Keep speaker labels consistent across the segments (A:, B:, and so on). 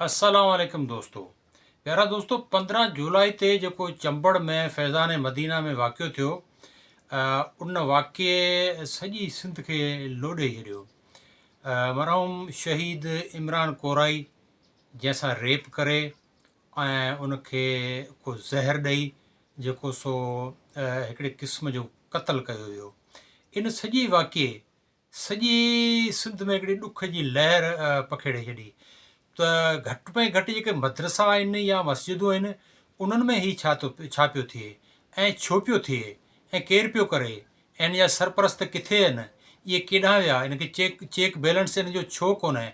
A: السلام عليڪم دوستو پيارا دوستو 15 جولاء تي جيڪو چمبڙ ۾ فيضان مدينه ۾ واقعو ٿيو ان واقعي سڄي سنڌ کي لوڏي ڇڏيو مرحوم شهيد عمران ڪورائي جنهن سان ريپ ڪري ۽ ان کي ڪو زهر ڏئي جيڪو سو هڪڙي قسم جو قتل ڪيو ويو ان سڄي واقعي سڄي سنڌ ۾ هڪڙي ڏک جي لهر پکيڙي ڇڏي ته گهٽ ۾ گهٽ جيڪي مدرسا آهن يا مسجدون آهن انهن ۾ هي ڇا ٿو ڇا پيو ٿئي ۽ ڇو پيو ٿئي ۽ ڪير پيو ڪري ۽ ان جا سرپرست ڪٿي آهن اهي ڪيڏانهن ويا ان کي چيڪ چيڪ بيلنس ان جو ڇو ڪونهي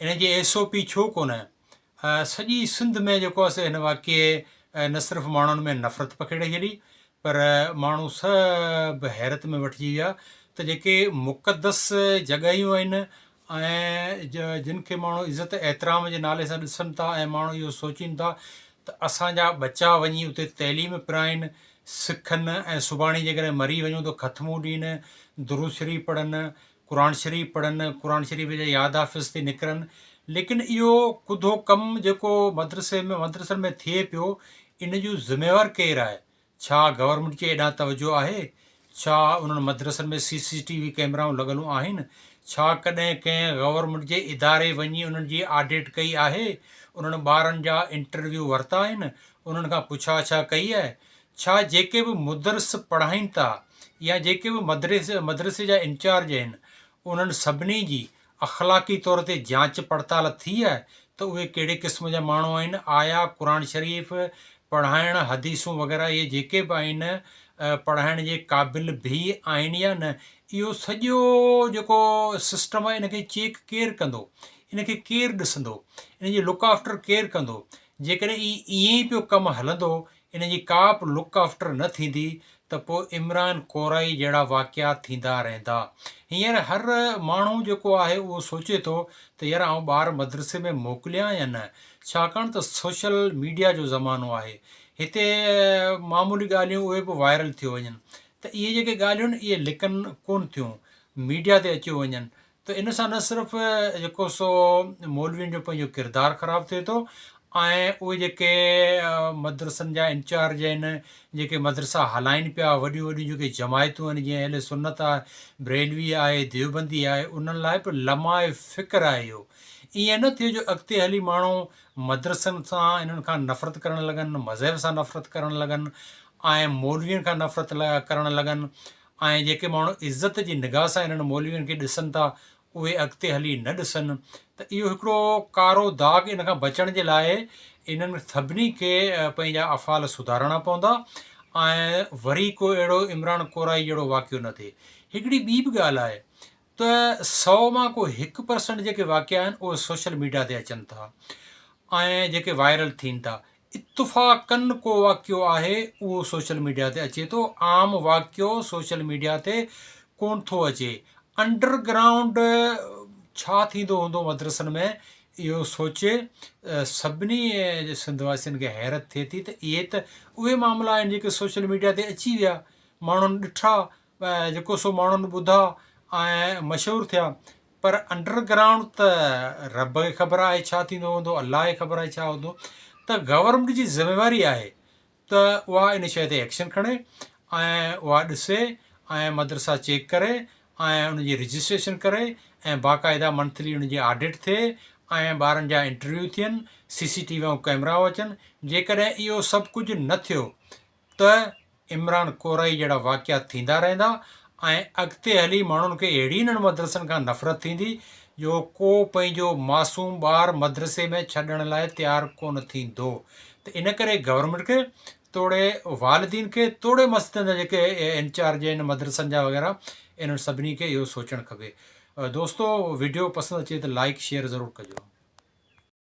A: ان جي ايس او پي ڇو ڪونهي سڄي سنڌ ۾ جيڪو آهي سو هن واقعي نه صرف ماڻهن ۾ نفرت پکيڙي ڇڏي پر ماڻهو سڀ حيرت ۾ وٺجي ويا ته جيڪي مقدس جڳهيون آهن ۽ جن کي ماڻهو عزت احترام جي نالي سان ڏسن ٿا ۽ ماڻهو اهو سوچين ٿا ته اسان جا ٻچا وڃي اتي تعليم پرائين سکن ۽ سڀاڻي جيڪڏهن مري وڃون ته ختمون ڏين درود شريف پڙهن قرآن شريف پڙهن، قرآن شريف جا ياد حافظ ٿي نڪرن، ليڪن اهو ڪڌو ڪم جيڪو مدرسي ۾ مدرسن ۾ ٿئي پيو ان جو ذميوار ڪير آهي؟ ڇا گورنمينٽ جي ايڏانهن توجهه آهي؟ ڇا انهن مدرسن ۾ سي سي ٽي وي ڪئميرائون لڳل آهن؟ ڇا ڪڏهن ڪنهن گورنمينٽ جي اداري وڃي انهن جي آڊٽ ڪئي آهي؟ انهن ٻارن جا انٽرويو ورتا آهن؟ انهن کان پڇا ڇا ڪئي آهي؟ ڇا جيڪي به مدرس پڙهائين ٿا يا جيڪي به مدرسي جا انچارج آهن انهن سڀني جي اخلاقي طور تي جاچ پڙتال ٿي آهي ته اهي ڪهڙي قسم جا ماڻهو آهن آيا قرآن شريف پڙهائڻ حديثون وغيره اهي جيڪي به آهن پڙهائڻ جي قابل به آهن يا نه اهو سڄو جيڪو سسٽم آهي ان کي چيڪ ڪير ڪندو ان کي ڪير ڏسندو ان جي لڪ آفٽر ڪير ڪندو جيڪڏهن ائين ئي پيو ڪم هلندو ان جي ڪا به لڪ آفٽر نه ٿيندي ته پوء عمران ڪورائي جهڙا واقعا ٿيندا رهندا. هينئر هر ماڻهو جيڪو آهي اهو سوچي ٿو ته يار آئون ٻار مدرسي ۾ موڪليان يا نه ڇاڪاڻ ته سوشل ميڊيا جو زمانو آهي هتي معمولي ڳالهيون اهي به وائرل ٿيو وڃن ته اهي جيڪي ڳالهيون اهي لڪن ڪونه ٿيون ميڊيا تي اچيو وڃن ته ان سان نه صرف جيڪو سو مولوين جو پنهنجو ڪردار خراب ٿئي ٿو ۽ اهي جيڪي مدرسن جا انچارج آهن جيڪي مدرسا هلائين پيا وڏيون وڏيون جيڪي جماعتون آهن جيئن اهل سنت آهي بريلوي آهي ديوبندي آهي انهن لاء به لمحه فڪر آهي اهو ائين نه ٿئي جو اڳتي هلي ماڻهو مدرسن سان انهن کان نفرت ڪرڻ لڳن مذهب سان نفرت ڪرڻ لڳن ۽ مولوين کان نفرت ڪرڻ لڳن ۽ جيڪي ماڻهو عزت جي نگاهه سان انهن مولوين کي ڏسن ٿا اهي اڳتي هلي نه ڏسن ته اهو هڪڙو ڪارو داغ ان کان بچڻ جي لاء انهن سڀني کي پنهنجا افعال سڌارڻا پوندا ۽ وري ڪو اهڙو عمران ڪورائي جهڙو واقعو نه ٿئي. هڪڙي ٻي به ڳالهه آهي ته سئو مان ڪو هڪ پرسنٽ جيڪي واقعا آهن اهي سوشل ميڊيا تي اچن ٿا ۽ جيڪي وائرل ٿين ٿا اتفاقن ڪو واقعو آهي اهو سوشل ميڊيا تي اچي ٿو عام واقعو سوشل ميڊيا تي ڪون ٿو اچي انڊر گرائونڊ ڇا ٿيندو هوندو مدرسن ۾ اهو سوچي سڀني سنڌ واسين کي حيرت ٿئي ٿي ته اهي ته اهي معاملا آهن جيڪي سوشل ميڊيا تي اچي ويا ماڻهن ڏٺا جيڪو سو ماڻهن ٻڌا ۽ مشهور ٿيا پر انڊر گرائونڊ ته رب کي خبر آهي ڇا ٿيندو هوندو الله کي خبر آهي ڇا هوندو ته گورنمينٽ جي ذميواري آهي ته اها ان شيء تي ايڪشن کڻي ۽ اها ڏسي ۽ مدرسا چيڪ ڪري ۽ ان جي رجسٽريشن ڪري ۽ باقاعده منٿلي ان جي آڊٽ ٿئي ۽ ٻارن جا انٽرويو ٿين سي سي ٽي وي ۽ ڪئميرا اچن جيڪڏهن اهو سڀ ڪجهه نه ٿيو ته عمران ڪورائي جهڙا واقعا ٿيندا رهندا ۽ اڳتي هلي ماڻهن کي اهڙي انهن مدرسن کان نفرت ٿيندي جو ڪو پنهنجو معصوم ٻار مدرسي ۾ ڇڏڻ لاء تيار ڪونه ٿيندو ته ان ڪري گورنمينٽ کي توڙي والدين کي توڙي مسجدن جا جيڪي انچارج آهن مدرسن جا وغيره انهن سڀني کي اهو سوچڻ کپي دوستو وڊيو پسند اچي ته لائيڪ شيئر ضرور ڪجو.